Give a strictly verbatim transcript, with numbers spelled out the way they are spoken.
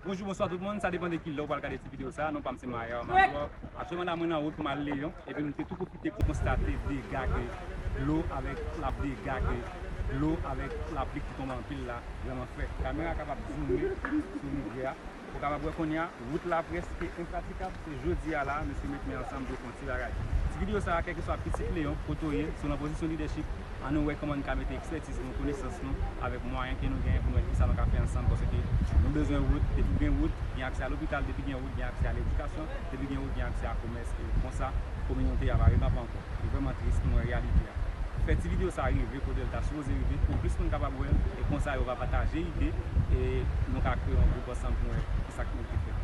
Bonjou, bonswa tout moun, sa depann de ki lè w pral gade ti videyo sa. Non pa m se Maya Major. Aktyèlman la, mwen nan wout pou m al Leyon, epi nou te tou pwofite pou konstate dega ke dlo avèk lap, dega ke dlo avèk lapli ki tonbe anpil la vrèman fè. Kamera kapab zoume sou rivyè a. Ou kapab wè kounye a, wout la prèske enpratikab. Se jodi a la, mesye met men ansanm pou yo fè yon ti bagay. Ti videyo sa a, kèlkeswa pitit Leyon, kote w ye, si w nan pozisyon lidèchip, ann nou wè kòman n ka mete ekspètiz nou, konesans nou, avèk mwayen ke nou genyen pou nou wè kisa nou ka fè ansanm, paske nou bezwen wout. Depi gen wout, gen aksè a lopital, depi gen wout, gen aksè a ledikasyon, depi gen wout, gen aksè a komès, e konsa, kominote a va rekanpe ankò. Li vrèman tris pou nou wè reyalite a. Fè ti videyo sa a rive kote l ta sipoze rive, pou plis moun kapab wè l, e konsa yo va pataje ide, e nou ka kreye yon gwoup ansanm pou nou wè kisa k merite fèt.